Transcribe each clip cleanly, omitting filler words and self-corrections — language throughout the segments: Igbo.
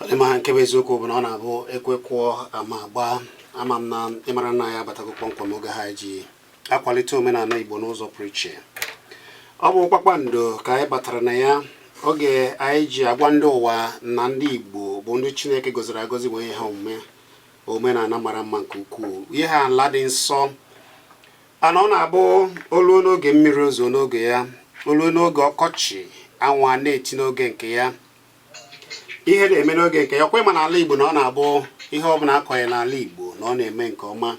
Ọ dị mma. Nke bụ eziokwu bụ na ọ na-abụ ekwe kụọ, ama agba. Ama m na ịmara nna ya abatago kpọmkwem oge ha ji akwalite omenala Igbo n'ụzọ pụrụ iche. Ọ bụ Kpakpando ka anyị batara na ya, oge anyị ji agwa ndị ụwa na ndị Igbo bụ ndị Chineke gọziri agọzi, wee ha omume omenala mara mma nke ukwuu, ihe ha ala dị nsọ. Ana ọ na-abụ oluo n'oge mmiri ozo n'oge ya, oluo n'oge ọkọchị, anwụ a na-eti n'oge nke ya, ihe na-eme n'oge nke ya. Ọkwa ịma n'ala Igbo na ọ na-abụ ihe ọbụla akọnye n'ala Igbo na ọ na-eme nke ọma.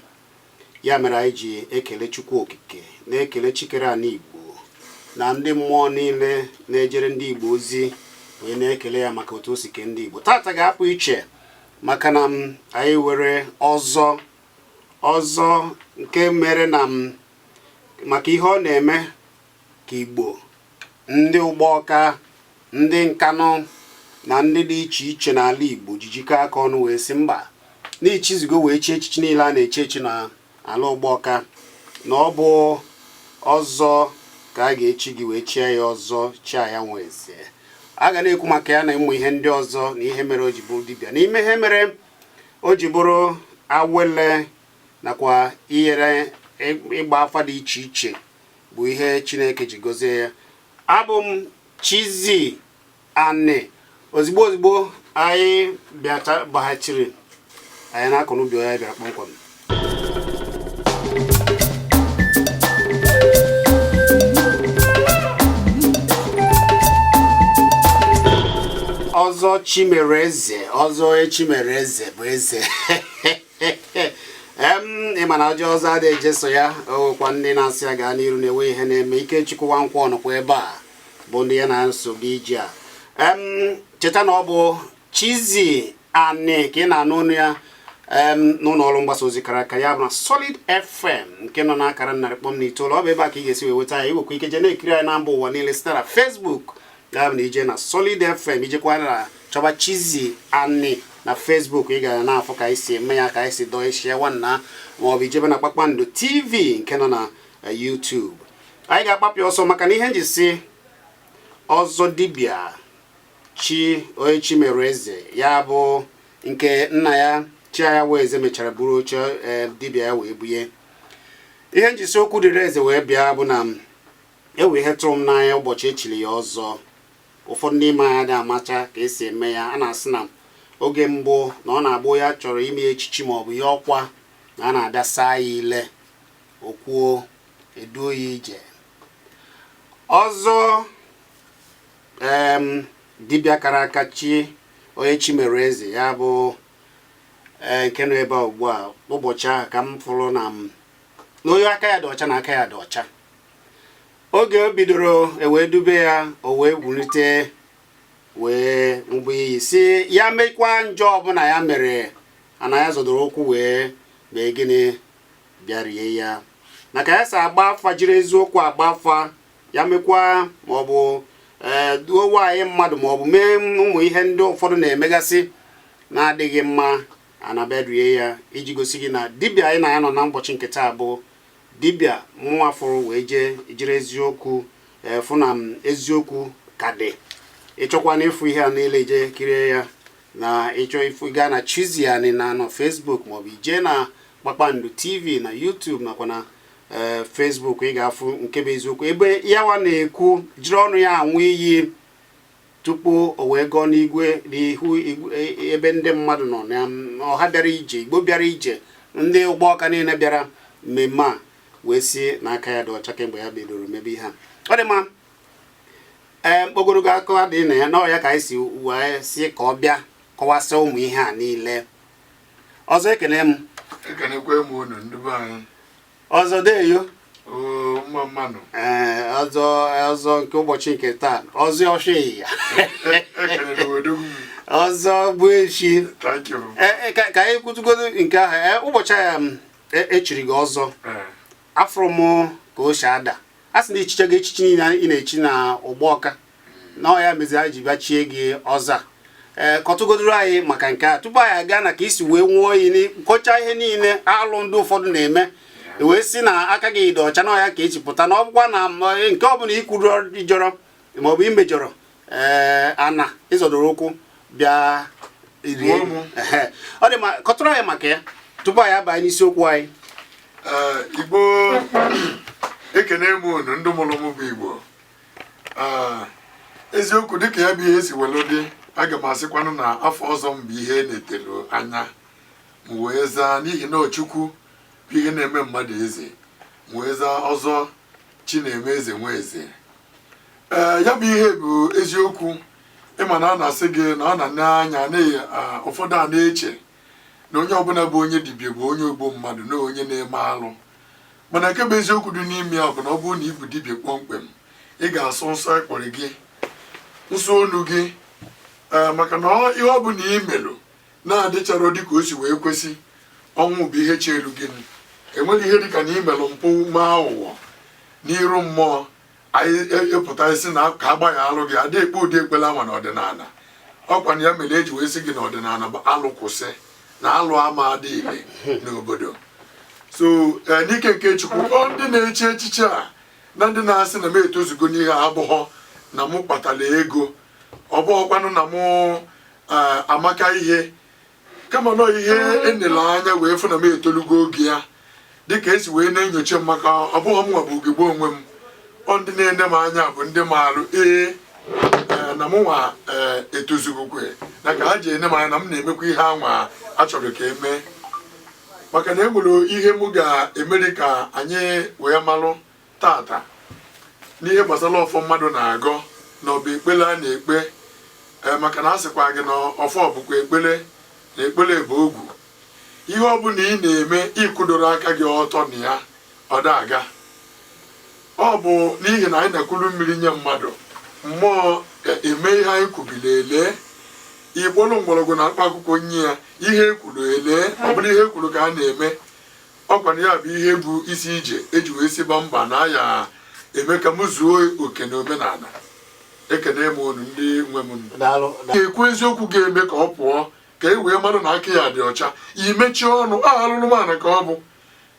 Ya mere anyị ji ekele Chukwu Okike, na-ekele Chi kere ala Igbo na ndị mmụọ niile na-ejere ndị Igbo ozi, wee na-ekele ya maka otu o si kee ndị Igbo. Tata ga-apụ iche maka na anyị were ọzọ ọzọ nke mere na m maka ihe ọ na-eme ka Igbo, ndị Ụgbọka, ndị Nkanụ na ndị dị iche iche n'ala Igbo ji jikọọ aka ọnụ wee sị mba, n'ichizigo wee chi echichi niile a na-echi echi na ala Ụgbọka, na ọ bụ ọzọ ka a ga-echi gị, wee chie ya ọzọ, chia ya nwa eze. A ga na-ekwu maka ya na ịmụ ihe ndị ọzọ na ihe mere o ji bụrụ dibịa, na ime ihe mere o ji bụrụ awele, nakwa inyere ịgba afa dị iche iche bụ ihe Chineke ji gọzie ya. Abụ m Chizzy Ani. Ozigbo ozigbo anyị bịaghachiri anyị na-akọ n'ubi ya bịara kpọmkwem. Ọzọ Chimereze, ọzọ Chimereze bụ eze em ịma na ajọ ọzọ adịghị ejeso ya. Owekwa ndị na-asị ya gaa n'iru na-enwe ihe na-eme. Ikechukwu Nwankwọ nọkwa ebe a, bụ ndị ya na-nsogbu ije a. Em cheta na ọ bụ Chizzy Ani ka ị na-anụ ọnụ ya n'ụlọ ọrụ mgbasa ozi kara aka, ya bụ na Solid FM nke nọ n'akara 100.9. Ọ bụ ebe a ka ị ga-esi wee nweta ya. Iwekwa ike jee na-ekiri anyị na mba ụwa niile site na Facebook, ya bụ na ije na Solid FM, ijekwa na chọba Chizzy Ani na Facebook, ị gara na-afụ ka anyị si eme ya, ka anyị si dọọ isi ya nwanna, ma ọ bụ ijebe na Kpakpando TV nke nọ na YouTube. Anyị ga-agbapụ ọsọ maka na ihe nji si ọzọ dibịa chi onye chi mere eze, ya bụ nke nna ya chia ya wee eze, mechara buru oche dibịa ya wee bunye. Ihe njisi okwu dịrị eze wee bịa bụ na ewe ihe tụrụ m n'anya ụbọchị echiri ya ọzọ. Ụfọdụ n'ime anyị adịghị amacha ka esi eme ya. A na-asị na oge mbụ na ọ na-abụ ya chọrọ ime echichi maọbụ ya ọkwa, na a na-abịa saa ya ile, okwuo, eduo ya ije. Ọzọ em dibịa kara aka chi onye chi mere eze, ya bụ nke nọ ebe a ugbu a, ụbọchị ahụ ka m fụrụ na m na onye aka ya dị ọcha na aka ya dị ọcha. Oge o bidoro ewee dube ya, o wee wulite wee ṅụbụ iyi si ya mekwa njọ ọbụla ya mere, ana ya zọdoro ụkwụ wee mee gịnị, bịa rie ya. Na ka ya si agba afa, jiri eziokwu agba afa, ya mekwa maọbụ ee duo nwaanyị mmadụ maọbụ mee ụmụ ihe ndị ụfọdụ na-emegasị na-adịghị mma, anabịa rie ya. Iji gosi gị na dibịa anyị na ya nọ na ụbọchị nke taa bụ dibịa mụnwa fụrụ wee jee jiri eziokwu fụ na eziokwu ka dị. Ịchọkwa na ịfụ ihe a niile, ije kirie ya na ịchọ ịfụ, gaa na Chizzy Ani na nọ Facebook, maọbụ ijee na Kpakpando TV na YouTube nakwa na Facebook, ị ga-afụ nke bụ eziokwu ebe yawa na-ekwu, jiri ọnụ ya anwụ iyi. Tupu o wee gọọ n'igwe n'ihu ebe ndị mmadụ nọ na ọha bịara ije, Igbo bịara ije, ndị Ugbawka niile bịara mmemme a, wee si na aka ya dị ọcha kemgbe ya bidoro mebe ihe a. Ọ dị mma. Ee, ogologo akụkọ adịghị na ya na ọ ya ka anyị si wee si ka ọ bịa kọwasịa ụmụ ihe a niile. Ọzọ, ekene m. Ekenekwe m unu, ndị be anyị. Ọzọ, deyo. Oo, mma mmanụ. Ee, ọzọ, ọzọ nke ụbọchị nke taa, ọzọ ọchịya. Ekenere odogwu m. Ọzọ bụ echi. Thank you. Ee, ka anyị kwutugodo nke ahụ. Ee, ụbọchị a echiri gị ọzọ, afụrụ m ka o si ada. A sị na ichiche gị echichi niile ị na-echi na Ugbawka na ọ ya meziri anyị ji bịa chie gị ọzọ a. Ee, kọtụgodoro anyị maka nke a tupu anyị aga na ka isi wee nwụọ iyi, kọchaa ihe niile alụ ndị ụfọdụ na-eme, wee sị na aka gị dị ọcha na ọ ya ka eji pụta, na ọ bụkwa na nke ọbụla ikwuru ijọrọ maọbụ imejọrọ, ee, ana ịzọdoro ụkwụ bịa rie. Gbuo mụ. Ehe. Ọ dị ma, kọtụrụ anyị maka ya tupu anyị abanye n'isiokwu anyị. Ee, Igbo, ekene m unu, ndị mụrụ m bụ Igbo. Ee, eziokwu, dịka ya bụ ihe si welu dị, aga m asịkwanụ na afọ ọzọ m bụ ihe na-etelu anya m wee zaa, n'ihi na Chukwu bụ ihe na-eme mmadụ eze. M wee zaa ọzọ chi na-eme eze nwe eze. Ee, ya bụ ihe bụ eziokwu. Ịma na a na-asị gị na ọ na anya ụfọdụ a na-eche na onye ọbụla bụ onye dibịa bụ onye ogbo mmadụ na onye na-eme alụ, mana nke bụ eziokwu dị n'ime ya bụ na ọ bụrụ na ị bụ dibịa kpọmkwem, ị ga-asụ nsọ ekpọrọ gị nsọ olu gị. Ee, maka na ihe ọ bụla ị melụ na-adịchara dịka o si wee kwesị, ọnwụ bụ ihe chi elu gị. Enweghị ihe dịka na imelụ mpụ maa aghụghọ n'iru mmụọ anyị epụta isi na ka agbaghị alụ gị. Ada ekpe ụdị ekpele anwa n'ọdịnala. Ọkwa na ya mere eji wee sị gị na ọdịnala bụ alụ kwụsị na alụ ama adị ile n'obodo. So n'ike nke Chukwu, ọ ndị na-echi echichi a na ndị na-asị na m etozugo n'ihe a abụghọ na mụ kpatara ego, ọ bụghọkwanụ na mụ amaka ihe, kama nọ ihe enele anya wee fụ na m etolugo oge ya, dịka esi wee na-enyocha m, maka ọ bụghọ m nwa bụ ugegbe onwe m. Ọ ndị na-ene m anya bụ ndị maalụ ee na mụ nwa etozugokwe, na ka ha ji ene m anya na m na-emekwa ihe anwa a chọrọ ka emee, maka na e nwere ihe mụ ga-emeri ka anyị wee malụ tata n'ihe gbasara ọfọ mmadụ na-agọ na ọ bụ ekpele a na-ekpe. Ee, maka na a sịkwa gị na ọfọ bụkwa ekpele, na ekpele bụ ogwu. Ihe ọ bụla ị na-eme ịkwụdoro aka gị ọtọ na ya, ọ da-aga. Ọ bụ n'ihi na anyị na-ekwulu mmiri nye mmadụ mmụọ eme ihe anyị kwubiri elee ikpolu mgbọrọgwụ na mkpa akwụkwọ nye ya ihe ekwuru elee. Ọ bụrụ ihe ekwuru ka a na-eme, ọkwa na ya bụ ihe bụ isi ije eji wee siba mba na aya eme ka m zuo oke na omenala. Ekene m unu, ndị nwe m. Daalụ. Ga-ekwu eziokwu ga-eme ka ọ pụọ, ka e wee mmadụ na aka ya dị ọcha. Imechie ọnụ a, alụlụmana ka ọ bụ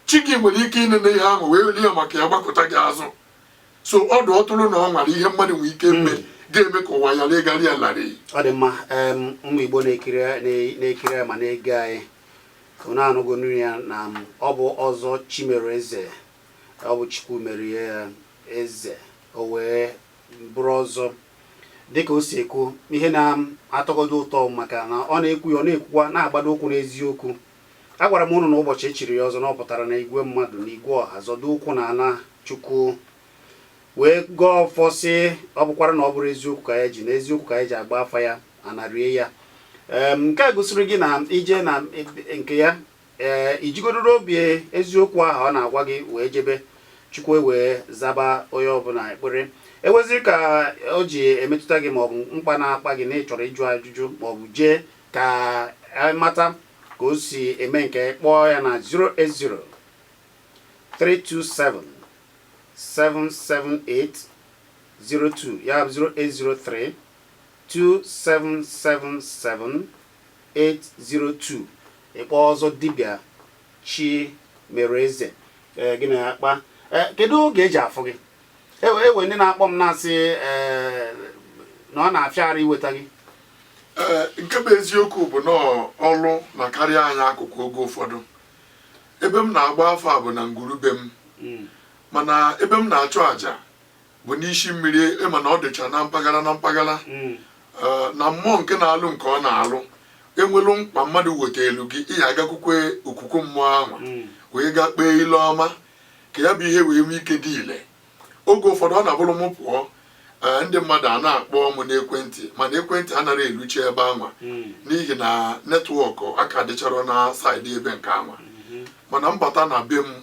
chi gị nwere ike inene ihe ahụ wee rie ya maka ya gbakọta gị azụ. So ọdụ ọtụrụ na ọ nwara ihe mmadụ nwere ike mme ga-eme ka ụwa ghara ịgara ya larịị. Ọ dị mma. Ụmụ Igbo na-ekiri ma na-ege anyị, unu anụgo nri ya na ọ bụ ọzọ Chimere eze, ọ bụ Chukwu mere ya eze, o wee bụrụ ọzọ. Dịka o si ekwu, ihe na-atọgodo ụtọ maka na ọ na-ekwu ya, ọ na-ekwukwa na-agbado ụkwụ n'eziokwu. Agwara m unu na ụbọchị echiri ya ọzọ na ọ pụtara na igwe mmadụ na igwe ọha zọdo ụkwụ na ala Chukwu wee gọọ ọfọ, sị ọ bụkwara na ọ bụrụ eziokwu ka ya ji na eziokwu ka anyị ji agba afa ya, anarie ya. Nke a gosiri gị na ije na nke ya, ee, ijigodoro obi eziokwu ahụ ọ na-agwa gị wee jebe, Chukwu wee zaba onye ọbụla ekpere. Eweziri ka o ji emetụta gị maọbụ mkpa na-akpa gị na ị chọrọ ịjụ ajụjụ maọbụ jee ka mata ka o si eme nke, kpọọ ya na 080 327 778 02, ya bụ 0803 2777 802. Ịkpọ ọzọ dibịa chi mere eze, ee, gị na-akpa. Ee, kedu oge eji afụ gị? Ewe ndị na-akpọ m na-asị, ee, na ọ na-afịa arụ iweta gị. Ee, nke bụ eziokwu bụ na ọlụ na-akarị anyị akụkụ oge ụfọdụ. Ebe m na-agba afọ a bụ na ngwurube m, mana ebe m na-achụ àjà bụ n'isi mmiri. Ịma na ọ dịcha na mpaghara na mpaghara. Na mmụọ nke na-alụ nke ọ na-alụ enwelu mkpa mmadụ weta elu gị, ị ya agakwukwe okwukwe mmụọ ahụ wee gaa kpee ile ọma ka ya bụ ihe wee nwee ike dị ile. Oge ụfọdụ ọ na-abụrụ m pụọ, ndị mmadụ a na-akpọ m n'ekwentị, mana ekwentị anaghị eluchi ebe anwa n'ihi na network aka dịchọrọ na side ebe nke anwa. Mana mbata na be m,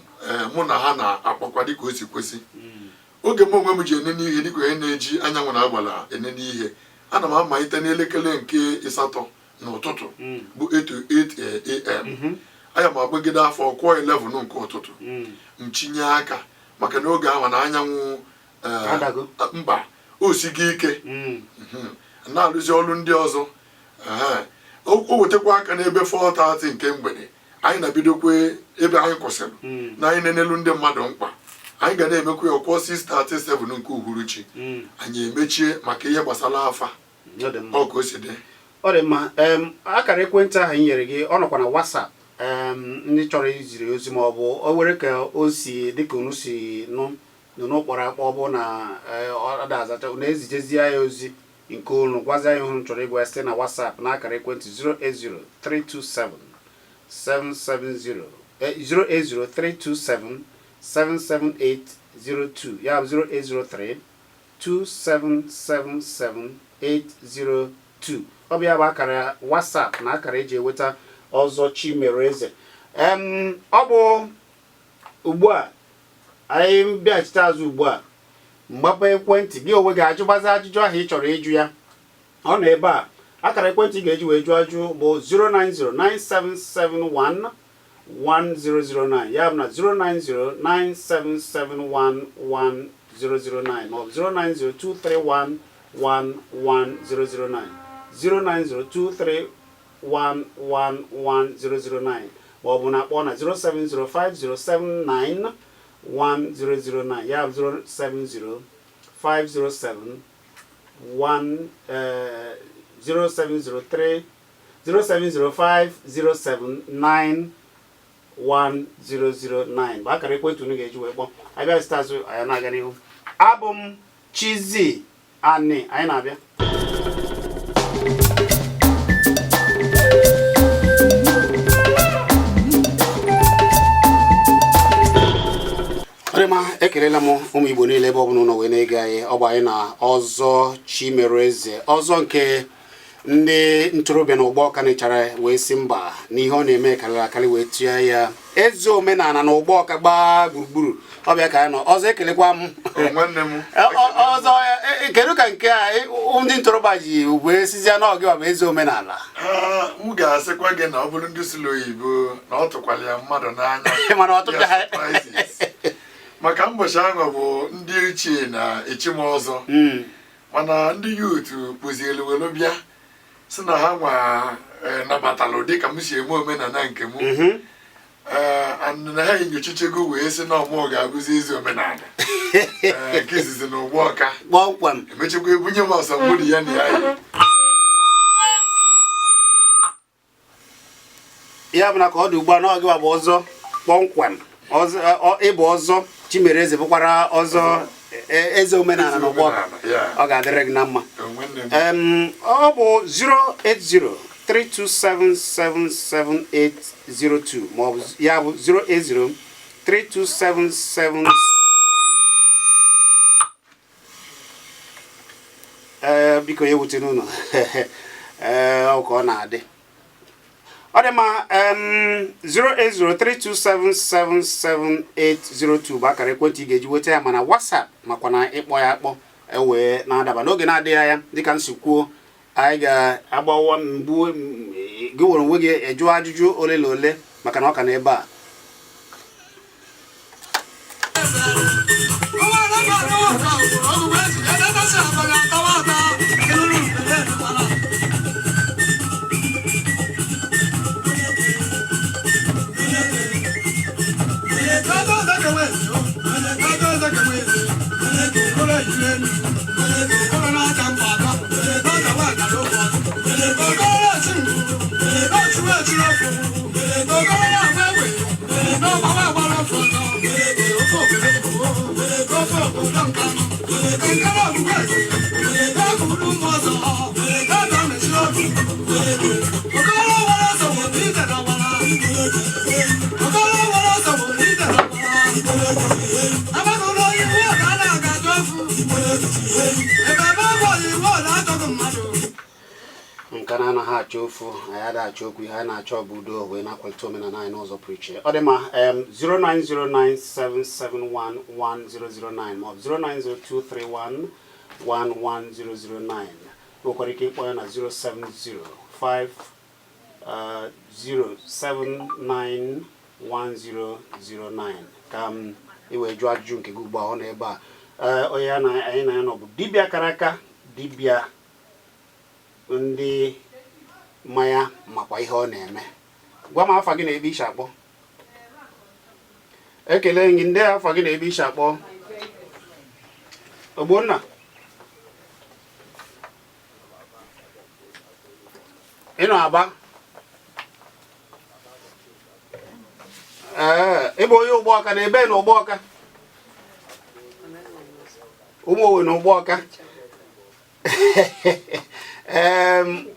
mụ na ha na-akpakwa dịka o si kwesị. Oge m onwe m ji enene ihe dịka onye na-eji anyanwụ na agbala enene ihe, ana m amalite n'elekere nke 8 n'ụtụtụ, bụ 8 to 8 a.m. Anya m agbagide afọ kụọ 11 nke ụtụtụ, m chinye aka, maka na oge ahụ na anyanwụ Adago. Mba, o sigo ike. Na-arụzi ọrụ ndị ọzọ. Ehe. O wetakwa aka n'ebe 4:30 nke mgbede, anyị na-ebidokwe ebe anyị kwụsịrị na anyị na-enelu ndị mmadụ mkpa. Anyị ga na-emekwa ya ọkwọ 6:37 nke uhuruchi, anyị emechie maka ihe gbasara afa. Ọ dị mma. Ọ ka o si dị. Ọ dị mma. Akara ekwentị ahụ m nyere gị, ọ nọkwa na WhatsApp. Ndị chọrọ iziri ozi ma ọ bụ o were ka o si dịka unu si nụ nụnụ kpọrọ akpọ, bụ na ọ da azacha, unu ezijezie ya ozi nke unu, gwazie ya ihe unu chọrọ ịgwa ya site na WhatsApp na akara ekwentị 080 327 770 080 327 77802, ya bụ 0803 2777802. Ọ bụ ya bụ akara WhatsApp na akara eji enweta Ọzọ Chimereze. Ọ bụ ugbu a anyị bịachite azụ ugbu a, mgbapụ ekwentị gị onwe gị ajụgbazi ajụjụ ahụ ị chọrọ ịjụ ya. Ọ nọ ebe a. Akara ekwentị ị ga-eji wee jụọ ajụ bụ 0909771 1009, ya bụ na 09097711009 maọbụ 09023111009, 09023111009, maọbụ na akpọ na 07050791009, ya bụ 070 507 1 0703 0705079 1009 bụ akara ekwentị unu ga-eji wee kpọọ. Abịa site azụ, anyị na-aga n'ihu. Abụ m Chizzy Ani, anyị na-abịa. Ọdịmma, ekelela m ụmụ Igbo niile ebe ọ bụla ụlọ wee na-ege anyị. Ọ bụ anyị na Ọzọ Chimereze, ọzọ nke ndị ntorobịa na ụgbọ ọka nechara wee sị mba n'ihe ọ na-eme karịrị akarị, wee tụọ ya eze omenala na ụgbọ ọka gbaa gburugburu. Ọbịa ka anyị nọ. Ọzọ, ekelekwa m. Nwanne m. Ọzọ, kedu ka nke a ndị ntorobịa ji wee sizie na ọgị bụ eze omenala? Ah, m ga-asịkwa gị na ọ bụrụ ndị sụrụ oyibo na ọ tụkwara ya mmadụ n'anya. Mana ọ tụchaghị. Ya surprises. Maka mbọchị ahụ bụ ndị ochie na-echi m ọzọ, mana ndị youth kpụzielu welu bịa si na ha nwa nabatalụ dịka m si eme omenala nke m. Ee, and na ha enyochichego wee sị na ọmụọ ga-abụzi eze omenala, nke izizi na ụgbọ ọka. Kpọmkwem. Emechakwa ebunye m asambodo ya na ya yi. Ya bụ na ka ọ dị ugbu a na ọ gịwa bụ ọzọ kpọmkwem. Ọzọ ịbụ Ọzọ Chimereze bụkwara ọzọ eze omenala na ụgbọ ọka. Ya. Ọ ga-adịrị gị na mma. Nwanne m. Ọ bụ 08032777802 maọbụ ya bụ 0803277. Ee, biko, ya ewutena unu. Ee, ọ ka ọ na-adị. Ọ dị mma. 08032777802 bụ akara ekwentị ị ga-eji nweta ya, mana WhatsApp makwa na ịkpọ ya akpọ ewee na-adaba n'oge na-adịghị anya. Dịka m si kwuo, anyị ga-agbawa mgbu gị were onwe gị ejụ ajụjụ ole na ole, maka na ọ ka na ebe a. Thank you. Nka na anaghị achọ ofu, anyị adịghị achọ okwu. Ihe anyị na-achọ bụ udo, wee na-akwalite omenala anyị n'ụzọ pụrụ iche. Ọ dị mma. 09097711009 maọbụ 09023111009. Nwekwara ike ịkpọ ya na 0705 0791009 ka m iwee jụọ ajụjụ nke gị ugbu a. Ọ nọ ebe a. Ee, onye ya na anyị na ya nọ bụ dibịa kara aka, dibịa ndị mmanya makwa ihe ọ na-eme. Gwa m afa gị na ebe ishi akpọ. Ekele gị. Ndị afa gị na ebe ishi akpọ? Ogbonna, ị nọ Aba? Ee, ịbụ onye Ụgbọọka na ebe na Ụgbọọka, ụmụ Owe na Ụgbọọka.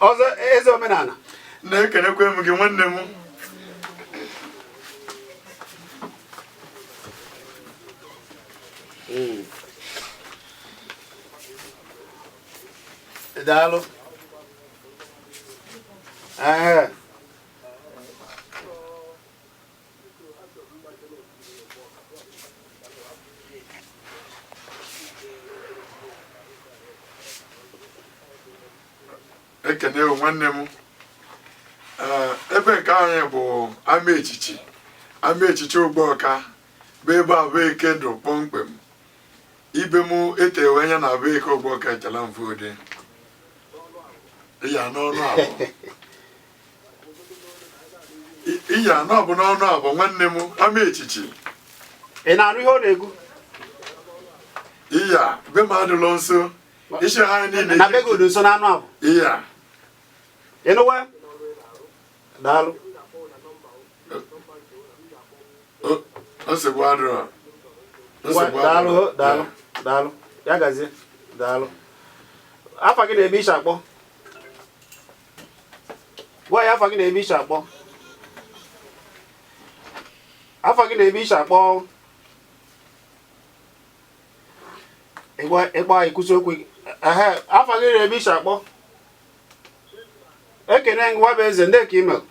Ọzọ eze omenala. Na-ekenekwe m gị, nwanne m. Daalụ. Ee, Ekene o, nwanne m. Ee, ebe nke anyị bụ ama echichi, ama echichi Ụgbọọka, bụ ebe a bụ eke dụ kpọmkwem. Ibe m etewe anya na abụ eke Ụgbọọka echala mfode iya n'ọnụ abụ, iya anọ bụ n'ọnụ abụ, nwanne m, ama echichi. Ị na-anụ ihe ọ na-ekwu? Iya, be m adịlọ nso isi ha niile. Na be gị dị nso n'anụ abụ. Iya. Ị nụwa? Daalụ. Nsogbu adịrọ. Ngwa, Nsogbu daalụ. adịrọ. Daalụ, daalụ, ya gazie, daalụ. Afa gị na ebe ishi akpọ? Gwa ya afa gị na ebe ishi akpọ. Afa gị na ebe ishi akpọ. Ịgba ịgba ikwusi okwu. Ehe, afa gị na ebe ishi akpọ. Ekene ngwa bụ eze ndị ka email.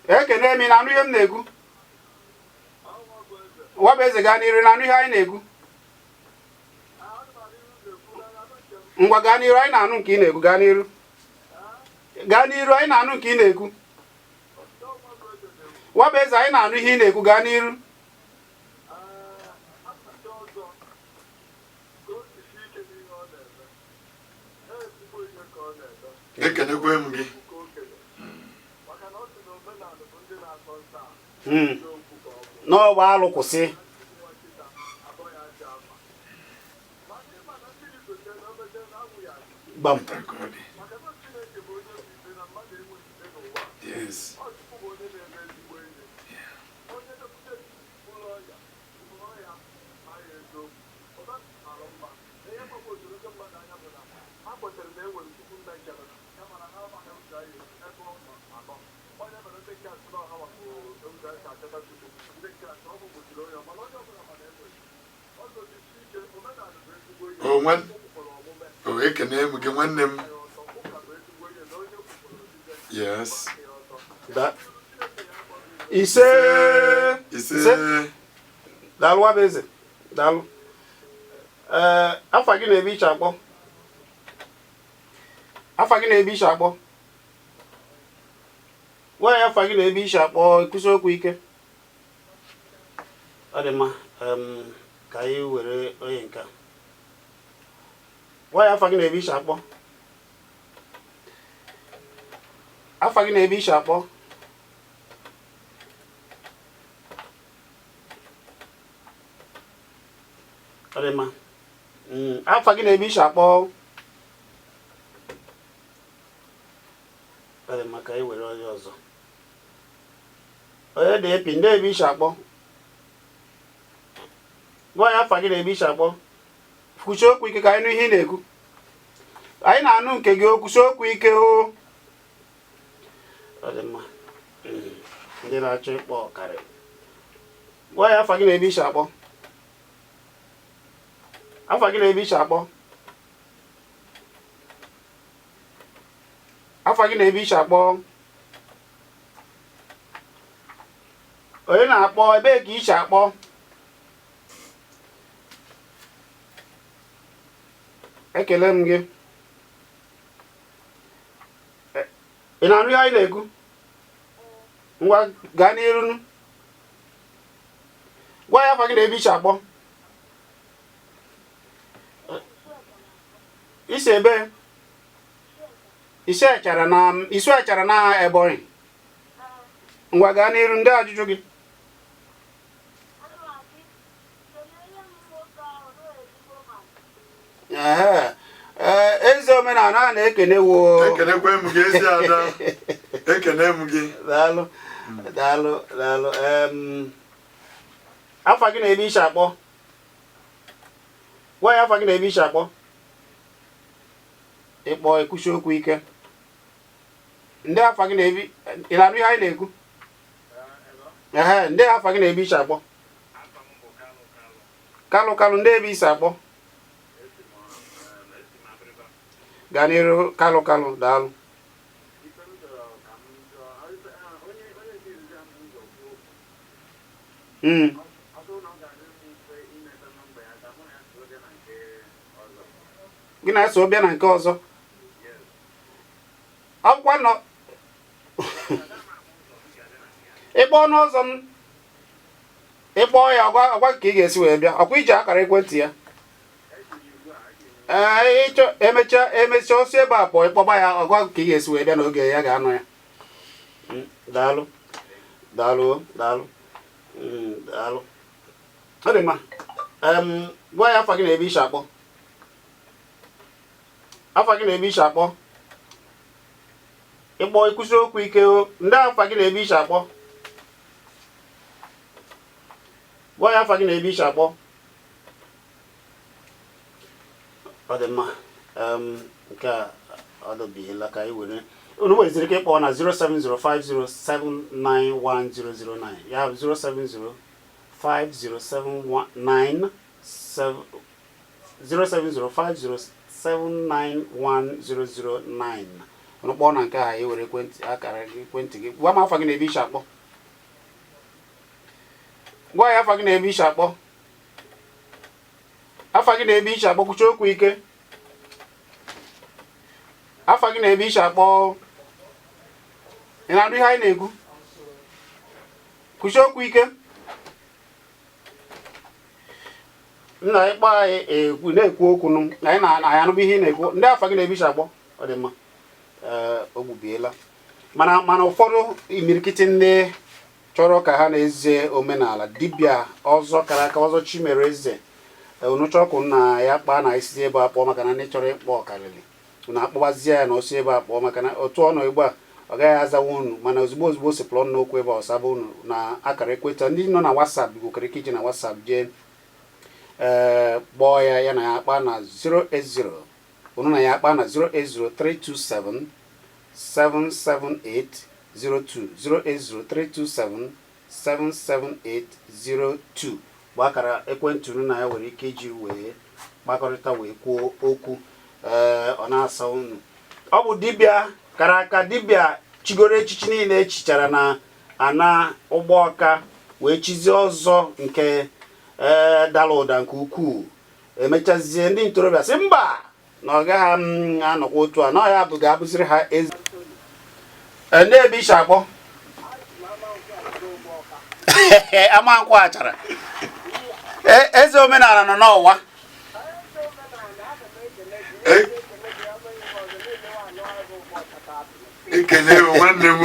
Ekene m. Ị na-anụ ihe m na-ekwu? Nwa bụ eze, gaa n'iru. Na-anụ ihe anyị na-ekwu? Ngwa, gaa n'iru, anyị na-anụ nke ị na-ekwu. Gaa n'iru, gaa n'iru, anyị na-anụ nke ị na-ekwu. Nwa bụ eze, anyị na-anụ ihe ị na-ekwu, gaa n'iru. Ekenekwe m gị. N'ọgba alụ kwụsị. Gbam. Thank God. Yes. O nwan o, ekene m gị, nwanne m. Yes. Ise. Ise. Daalụ, nwa bụ eze, daalụ. Ee, afa gị na-ebe iche akpọ. Afa gị na-ebe iche akpọ. Gwa ya afa gị na-ebe iche akpọ. Ekwusi okwu ike. Ọ dị mma. Ka anyị were onye nke a. Gwa ya afa gị na-ebe iche akpọ. Afa gị na-ebe iche akpọ. Ọ dị mma. Afa gị na-ebe iche akpọ. Ọ dị mma, ka anyị were onye ọzọ. Onye dị epi ndị ebe iche akpọ. Gwa ya afa gị na ebe iche akpọ. Kwuchie okwu ike ka anyị nụ ihe ị na-ekwu. Anyị na-anụ nke gị, kwusie okwu ike o. Ọ dị mma. Ndị na-achọ ịkpọ ọkarị, gwa ya afa gị na ebe i si akpọ. Afa gị na ebe i si akpọ. Afa gị na ebe i si akpọ. Onye na-akpọ? Ebee ka i si akpọ? Ekele m gị. Ị na-anụ ihe anyị na-ekwu? Ngwa, gaa n'iru. Gwa ya afa gị na ebe i si akpọ. I si ebe? Isi echara na isu echara na Ebonyi. Ngwa, gaa n'iru, ndị ajụjụ gị. Ehe. Ee, eze omenala a na-ekene wo. Ekenekwe m gị, ezi ada, ekene m gị. Daalụ, daalụ, daalụ. Afa gị na ebe i si akpọ. Gwa ya afa gị na ebe i si akpọ. Ịkpọ, ekwusi okwu ike. Ndị afa gị na ebe ị na-anụ ihe anyị na-ekwu? Ehe, ndị afa gị na ebe i si akpọ. Kalụ, Kalụ, ndị ebe i si akpọ. Gaa n'iru, Kalụ, Kalụ, daalụ. Ife m chọrọ ka m jụọ, onye nke izizi a m ụzọ kwuo okwu, ọ bụrụ na ọ ga-adị m mfe imeta nọmba ya, ka mụ na ya soro bịa na nke ọzọ. Gị na-eso bịa na nke ọzọ? Yes. Akwụkwọ nọ ịkpọ n'ọzọ m, ịkpọ ya, ọgwa ka ị ga-esi wee bịa. Ọkwa iji akara ekwentị ya? Ee, ịchọ emechaa emechaa osi ebe a pụọ, ịkpọba ya, ọgwa ka ị ga-esi wee bịa n'oge ya ga-anọ ya. Daalụ, daalụ o, daalụ. Daalụ. Ọ dị mma. Gwa ya afa gị na ebe i si akpọ. Afa gị na ebe i si akpọ. Ịkpọ, ikwusi okwu ike o. Ndị afa gị na ebe i si akpọ. Gwa ya afa gị na ebe i si akpọ. Ọ dị mma. Nke a ọ dọbiela, ka anyị were unu nweziri ike ịkpọ na 07050791009, ya bụ 0705079 07050791009. Unu kpọọ na nke a, anyị were ekwentị, akara gị, ekwentị gị. Gwa m afa gị na ebe i si akpọ. Gwa ya afa gị na ebe i si akpọ. Afa gị na ebe i si akpọ. Kwuchie okwu ike. Afa gị na ebe i si akpọ. Ị na-anụ ihe anyị na-ekwu? Kwuchie okwu ike. Nna, ịkpọ anyị, ekwu na-ekwu okwu nụ, anyị na anyị anụbụ ihe ị na-ekwu. Ndị afa gị na ebe i si akpọ. Ọ dị mma. Ee, o gbubiela. Mana ụfọdụ imirikiti ndị chọrọ ka ha na-eze omenala, dibịa ọzọ kara aka, ọzọ Chimere eze, unu chọọ ka na ya kpaa na isi ebe a kpọọ, maka na ndị chọrọ ịkpọ ọkarịrị unu akpọbazie ya na ọsọ ebe a kpọọ, maka na otu ọ nọ ugbu a, ọ gaghị azawa unu. Mana ozugbo ozugbo o sepụrụ ọnụ n'okwu ebe a, ọsaba unu na akara ekwentị. Ndị nọ na WhatsApp nwekwara ike iji na WhatsApp jee ee kpọọ ya, ya na ya akpa na 080, unu na ya akpa na 0803277 77802, 08032777802 bụ akara ekwentị unu na ya nwere ike iji wee kpakọrịta, wee kwuo okwu. Ee, ọ na-asa unu. Ọ bụ dibịa kara aka, dibịa chigoro echichi niile echichara na ana ụgbọ ọka, wee chizie ọzọ nke ee dara ụda nke ukwuu. Emechazie, ndị ntorobịa sị mba, na ọ gaghị m anọkwa otu a, na ọ ya bụ ga-abụziri ha eze. Ee, ndị ebe isi akpọ ama nkwụ achara. Eze omenala nọ n'ọwa. Ekele m nwanne m.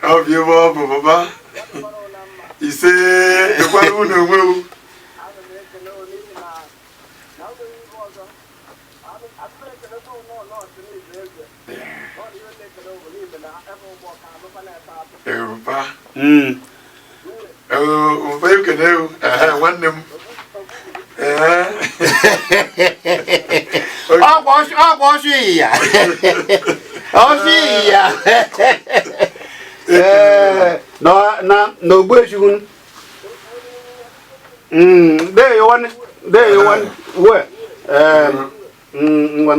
Ọ bụ ebe ọ bụ baba ise ekwara unu onwe m. Ana m ekele unu n'ihi na na ọ bụghị ibe ọzọ. Ana m ekelekwa unu ọnọọsụ n'izu eze. Ọ dị ihe na-ekele unu n'ihi na ebe ụgbọ ka anụkwa na-ete atụ. Papa. Papa, ekele m. Ehe, nwanne m. Ee. Ọkwa ọsụ ịyịya, ọsụ ịyịya. Ee, na na ogbuechukwu. There you one, there you one. We ngwa,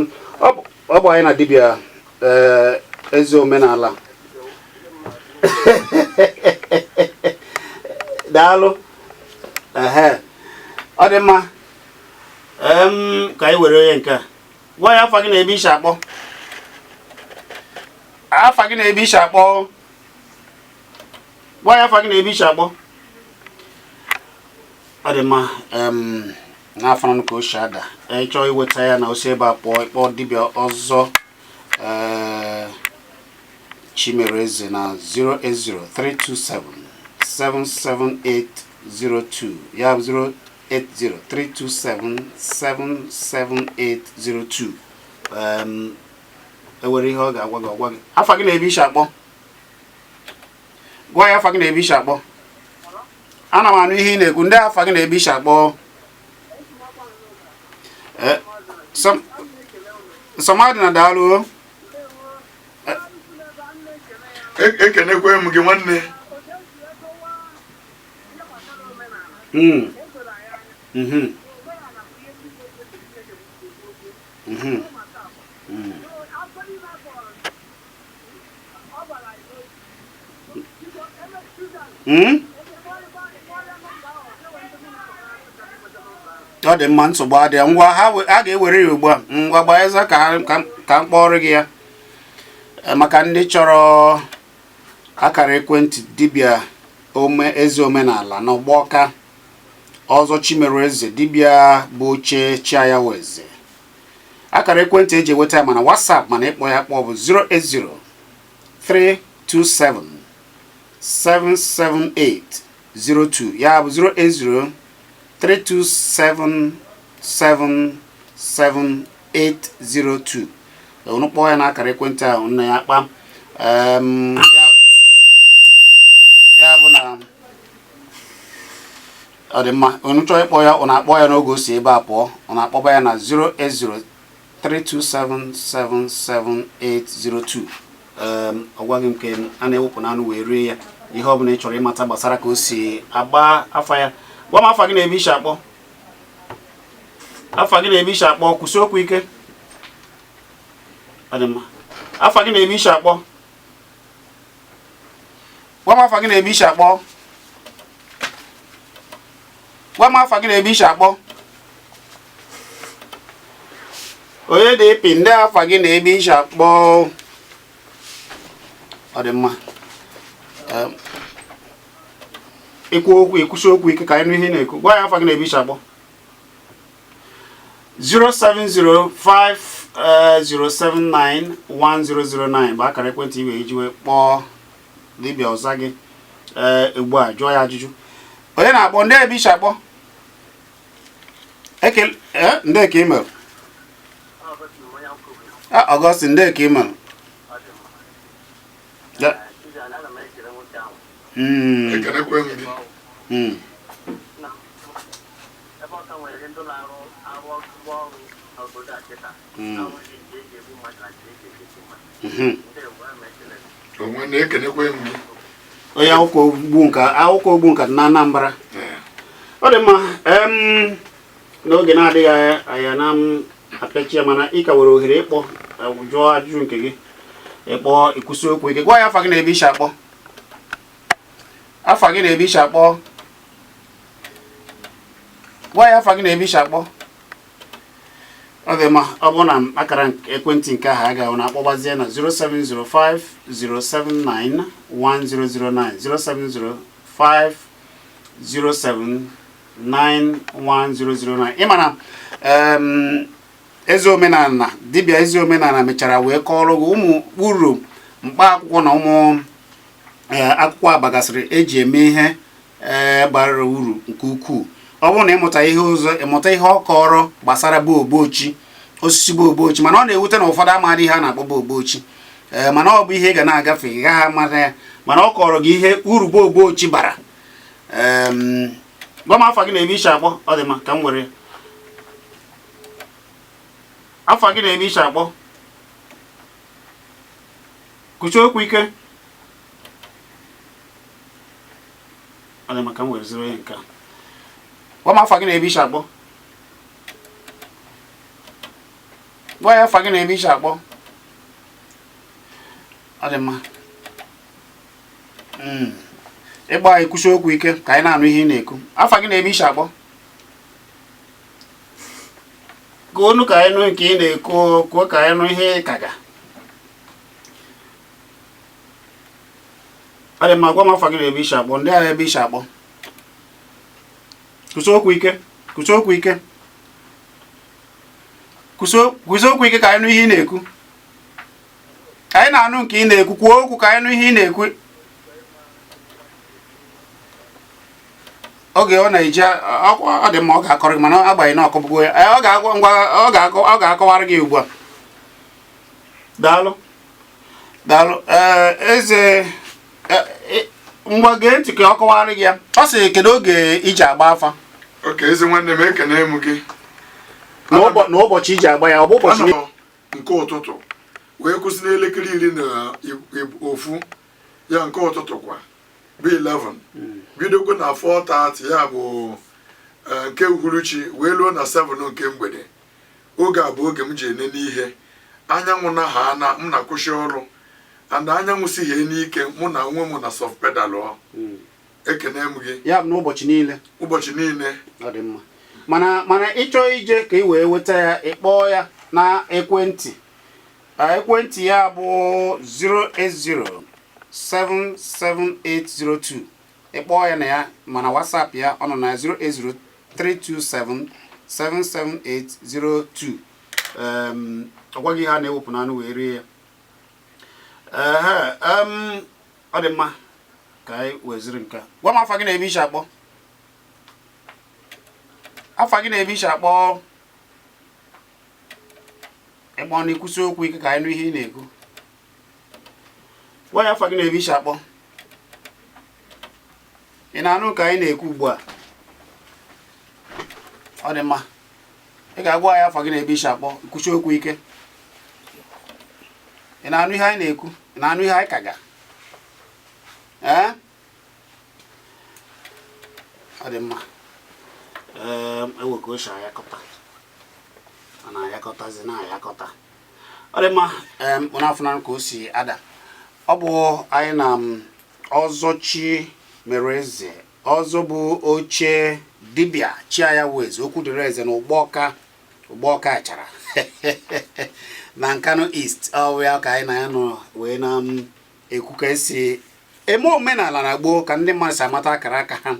ọ bụ anyị na dibịa, ee, eze omenala. Daalụ. Ehe, ọ dị mma. Ka anyị were onye nke a. Gwa ya afa gị na ebe isi akpọ. Afa gị na ebe isi akpọ. Gwa ya afa gị na ebe isi akpọ. Ọ dị mma. N'afọ nụ ka o si ada, ị chọọ iweta ya na osi ebe a kpọọ, ịkpọ dibịa ọzọ, ee, Chimereze na 08032777802. Ya bụ 08032777802. Ewere ihe ọ ga-agwa gị, ọgwa gị afa gị na ebe isi akpọ. Gwa ya afa gị na ebe isi akpọ. Ana m anụ ihe ị na-ekwu. Ndị afa gị na ebe isi akpọ. Sọmadị na daalụ o. Ekenekwe m gị, nwanne. Mhm. Mm. Mm? Ọ dị mma, nsogbu adịghị. Ngwa, ha ga-ewere ya ugbu a. Ngwa, gbaa eze ka m kpọrọ gị ya. Maka ndị chọrọ akara ekwentị dibịa ome eze omenala n'Ọgbọka, ọzọ Chimereze, dibịa bụ oche Chiayaweze, akara ekwentị eji enweta ya mana WhatsApp mana ịkpọ ya akpọ bụ 080 327 778 02. Ya bụ 080 327 77802. Unu kpọọ ya n'akara ekwentị ahụ, nna ya akpa. Ya bụ na ọ dị mma. Unu chọọ ịkpọ ya, unu akpọ ya n'oge o si ebe a pụọ. Unu akpọba ya na 08032777802. Ọ gwaghị nke a na-ewepụ n'anụ wee rie ya. Ihe ọ bụla ị chọrọ ịmata gbasara ka o si agba afa ya, gwa m afa gị na ebe isi akpọ. Afa gị na ebe isi akpọ. Kwụsị okwu ike. Ọ dị mma. Afa gị na ebe isi akpọ. Gwa m afa gị na ebe isi akpọ. Gwa m afa gị na ebe isi akpọ. Onye dị ịpị ndị afa gị na ebe isi akpọ. Ọ dị mma. Ikwu okwu, ikwusi okwu ike ka anyị nụ ihe ị na-ekwu. Gwa ya afa gị na ebe isi akpọ. 07050791009 bụ akara ekwentị iwe iji wee kpọọ dibịa ọza gị. Ee, ugbu a jụọ ya ajụjụ. Onye na-akpọ? Ndị ebe isi akpọ. Ekele. Ee, ndị ka email. Ah, Augustine, ndị ka email. Ya. Ekenekwe m gị. Ebe ọka nwere ndị na-arụ arụ ọrụ ọrụ n'obodo a kịta, ahụghị nke eji egbu mmadụ na nke eji ekesi mmadụ. Ndị Igbo, ama ekele gị. Onwe na-ekenekwe m gị. Onye akwụkwọ ogbu nka, akwụkwọ ogbu nka dị na Anambra. Ọ dị mma. N'oge na-adịghị anya anya na m apịachi ya, mana ị ka nwere ohere ịkpọ, jụọ ajụjụ nke gị. Ịkpọ, ikwụsị okwu ike. Gwa ya afa gị na ebe isi akpọ. Afa gị na ebe isi akpọ. Gwa ya afa gị na ebe isi akpọ. Ọ dị mma. Ọ bụrụ na akara ekwentị nke ahụ agaghị, na akpọgbazie na 0705 079 1009, 0705 0791009. Ị ma na eze omenala, dibịa eze omenala mechara wee kọọrọ gị ụmụ uru mkpa akwụkwọ na ụmụ, ee, akwụkwọ abagasịrị eji eme ihe, ee, bara uru nke ukwuu. Ọ bụrụ na ịmụta ihe ụzọ, ịmụta ihe ọ kọrọ gbasara bobochi, osisi bobochi. Mana ọ na-ewute na ụfọdụ amaghị ihe a na-akpọ bobochi. Ee, mana ọ bụ ihe ị ga na-agafe, ị gaghị amata ya. Mana ọ kọrọ gị ihe uru bobochi bara. Gwa m afa gị na ebe isi akpọ. Ọ dị mma, ka m were. Afa gị na ebe i si akpọ. Kwusie okwu ike. Ọ dị maka m wereziri onye nke a. Gwa m afa gị na ebe i si akpọ. Gwa ya afa gị na ebe i si akpọ. Ọ dị mma. Ị kpọọ anyị kwusie okwu ike ka anyị na-anụ ihe ị na-ekwu. Afa gị na ebe i si akpọ. Kwuonu ka anyị nụ nke ị na-ekwu, kwuo ka anyị nụ ihe ị ka ga. Ọ dị mma, gwa m afa gị na ebe i si akpọ, ndị agha ebe i si akpọ. Kwusie okwu ike, kwusie okwu ike. Kwusie okwu ike ka anyị nụ ihe ị na-ekwu. Anyị na-anụ nke ị na-ekwu, kwuo okwu ka anyị nụ ihe ị na-ekwu. Oge ọ na-eji ọ dị mma, ọ ga-akọrọ gị, mana agbanyeghị na ọkọbụgo ya, ọ ga-agwa ngwa, ọ ga-akọwara gị ugbu a. Daalụ, daalụ. Ee, eze, ngwa gee ntị ka ọ kọwara gị ya. Ọ sị kedu oge i ji agba afa? Okay, ezi nwanne m, ekene m gị. N'ụbọchị i ji agba ya, ọ bụ ụbọchị nke ụtụtụ wee kwụsị n'elekere 11 ya nke ụtụtụ kwa bụ 11, bidokwa na 4:30 ya bụ nke uhuruchi wee luo na 7 nke mgbede. Oge a bụ oge m ji enene ihe. Anyanwụ na ha na m na-akwụsị ọrụ, and anyanwụ si hee n'ike, mụ na onwe m na soft pedal ọ. Ekene m gị. Ya bụ n'ụbọchị niile? Ụbọchị niile. Ọ dị mma. Mana ịchọ ije ka ị wee weta ya, ị kpọọ ya na ekwentị. Ekwentị ya bụ 080 77802. Ị kpọọ ya na ya, mana WhatsApp ya ọ nọ na 08032777802. Ọ gwaghị ha na-ewepụ n'anụ wee rie ya. Ehe, ọ dị mma ka anyị weziri nke a. Gwa m afa gị na ebe i si akpọ. Afa gị na ebe i si akpọ. Ịkpọ na ikwusi okwu ike ka anyị nụ ihe ị na-ekwu. Gwa ya afa gị na ebe i si akpọ. Ị na-anụ ka anyị na-ekwu ugbu a? Ọ dị mma. Ị ga-agwa ya afa gị na ebe i si akpọ, kwusi okwu ike. Ị na-anụ ihe anyị na-ekwu? Ị na-anụ ihe anyị ka ga? Ee? Ọ dị mma. Ee, ewe ka o si ayakọta. Ọ na-ayakọtazi na-ayakọta. Ọ dị mma, ụnụ afụnara ka o si ada. Ọ bụ anyị na Ọzọchi mere eze. Ọzọ bụ oche dibịa chia ya wụ eze, okwu dịrị eze na Ụgbọka, Ụgbọka achara na Nkanu East. Ọ bụ ya ka anyị na ya nọ wee na ekwu ka esi eme omenala na gboo, ka ndị mmadụ si amata akara aka ha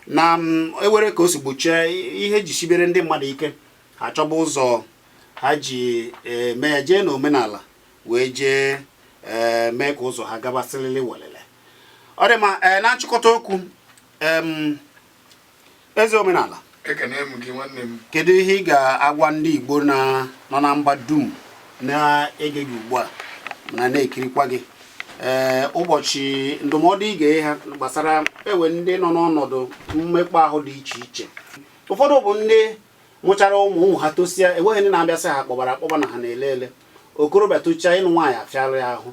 na ewere ka o si gbochie ihe ji sibere ndị mmadụ ike, ha chọba ụzọ ha ji eme ya, jee n'omenala wee jee mee ka ụzọ ha gaba sịlịlị welele. Ọ dị mma. Na nchịkọta okwu, eze omenala, Ekene m gị, nwanne m. Kedu ihe ị ga-agwa ndị Igbo na nọ na mba dum na-ege gị ugbu a na na-ekirikwa gị? Ee, ụbọchị ndụmọdụ ị ga-enye ha gbasara ewe ndị nọ n'ọnọdụ mmekpa ahụ dị iche iche. Ụfọdụ bụ ndị mụchara ụmụ, ụmụ ha tosịa, enweghị ndị na-abịasị ha kpọbara akpọba na ha na-ele ele. Okorobịa tochaa, ịnụ nwaanyị afịara ya ahụ.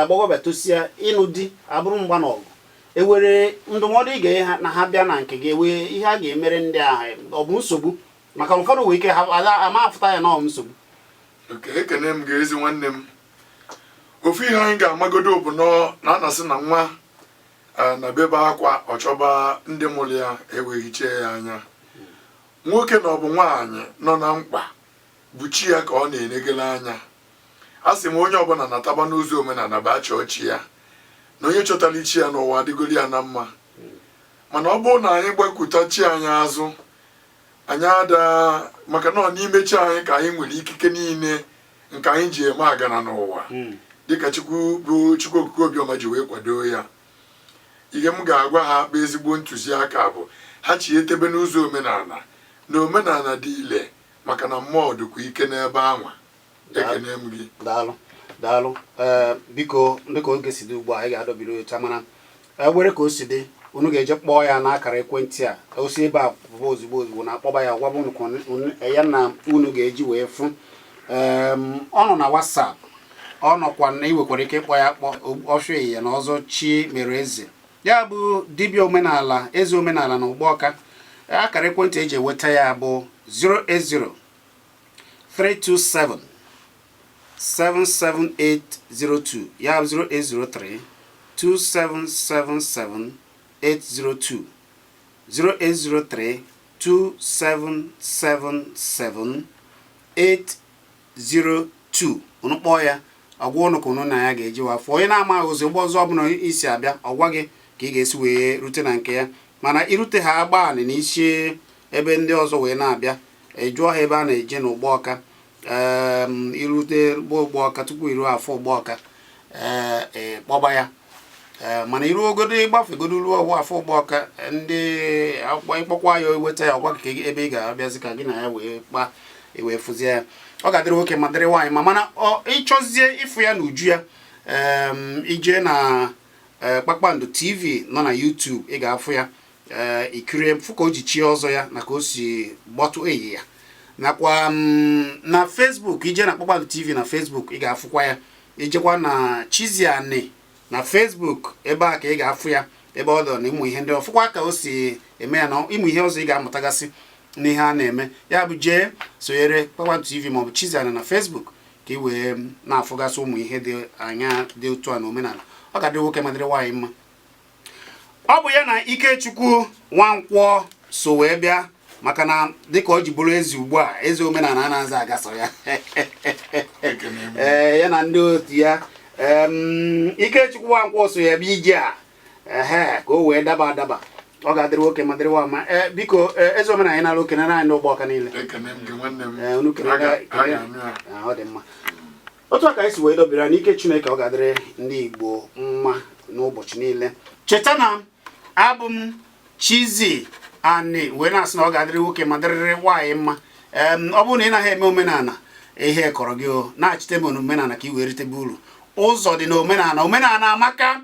Agbọghọbịa tosịa, ịnụ di abụrụ mgba na ọgụ. Ewere ndụmọdụ ị ga-enye ha na ha bịa na nke gị, ewe ihe a ga-emere ndị ahụ, ọ bụ nsogbu maka ụfọdụ nwere ike ha ama afụta ya na ọ nsogbu. Okay, ekene m gị, ezi nwanne m. Ofu ihe anyị ga-amagodo bụ na a na-asị na nwa na bebe akwa ọ chọba ndị mụrụ ya eweghichie ya anya. Nwoke na ọ bụ nwaanyị nọ na mkpa bụ chi ya ka ọ na-enegele anya. A sị m onye ọbụla na-ataba n'ụzọ omenala bụ achọọ chi ya, na onye chọtara chi ya n'ụwa adịgoro ya na mma. Mana ọ bụrụ na anyị gbakwuta chi anyị azụ, anyị ada, maka na ọ n'ime chi anyị ka anyị nwere ikike niile nke anyị ji eme agana n'ụwa, dịka Chukwu bụ Chukwu Okike Obiọma ji wee kwado ya. Ihe m ga-agwa ha bụ ezigbo ntụziaka bụ ha chi etebe n'ụzọ omenala, na omenala dị ile, maka na mmụọ dịkwa ike n'ebe anwa. Ekene m gị. Daalụ, daalụ. Ee, biko, dịka oge si dị ugbu a, anyị ga-adọbiri otu, mana ewere ka o si dị, unu ga-eje kpọọ ya n'akara ekwentị a o si ebe a pụba ozugbo ozugbo na akpọba ya, gwaba unu ka ya na unu ga-eji wee fụ. Ọ nọ na WhatsApp, ọ nọkwa na ị nwekwara ike ịkpọ ya akpọ ọfịa ya na ọzọ chi mere eze ya bụ dibịa omenala, eze omenala na Ugbawka. Akara ekwentị eji enweta ya bụ 080 327 77802, ya bụ 0803 2777 802, 0803 2777 802. Unu kpọọ ya, ọgwa ụnụ ka unu na ya ga-eji wafọ. Onye na-amaghị ụzọ ụgbọ ọzọ ọbụla isi abịa, ọgwa gị ka ị ga-esi wee rute na nke ya. Mana irute ha agbaanị na isi ebe ndị ọzọ wee na-abịa, ị jụọ ha ebe a na-eje n'Ugbawka. Irute Ugbawka, tupu iruo afọ Ugbawka, ee, kpọba ya. Ee, mana iruo ogodo, ịgbafegodo ruo ọgwụ afọ Ugbawka, ndị ịkpọkwa ya, weta ya, ọgwa ka ebe ị ga-abịazi ka gị na ya wee kpaa, wee fụzie ya. Ọ ga-adịrị nwoke ma dịrị nwaanyị ma. Mana ọ ịchọzie ịfụ ya n'uju ya, ije na Kpakpando TV nọ na YouTube, ị ga-afụ ya. Ee, ikirie fụ ka o ji chie ọzọ ya na ka o si gbatụ eyi ya. Nakwa na Facebook, ije na Kpakpando TV na Facebook, ị ga-afụkwa ya. Ijekwa na Chiziani na Facebook, ebe a ka ị ga-afụ ya, ebe ọ dọ na ịmụ ihe ndị ọfụkwa ka o si eme ya na ịmụ ihe ọzọ ị ga-amụtagasị n'ihe a na-eme. Ya bụ, jee sonyere Kpakpando TV maọbụ Chiziani na Facebook ka ị wee na-afụgasị ụmụ ihe dị anya dị otu a na omenala. Ọ ga-adị nwoke ma dịrị nwaanyị mma. Ọ bụ ya na Ikechukwu Nwankwọ so wee bịa, maka na dịka o ji bụrụ eze ugbu a, eze omenala a na-aza agasọ ya. Ee, ya na ndị otu ya, Ikechukwu Nwankwọ so ya bịa ije a, ehe, ka o wee daba adaba. Ọ ga-adịrị nwoke ma dịrị nwa mma. Ee, biko, eze omenala, anyị nara okenere anyị n'Ugbawka niile. Ekene m gị, nwanne m. Ee, unu kelere. Ha ga-anụ ya. Ah, ọ dị mma. Otu a ka anyị si wee dobere n'ike Chineke, ọ ga-adịrị ndị Igbo mma n'ụbọchị niile. Cheta na abụ m Chizi Ani, wee na-asị na ọ ga-adịrị nwoke ma dịrịrị nwaanyị mma. Ọ bụrụ na ị naghị eme omenala, ihe kọrọ gị o na-achite m omenala ka ị wee ritebe uru. Ụzọ dị n'omenala. Omenala amaka.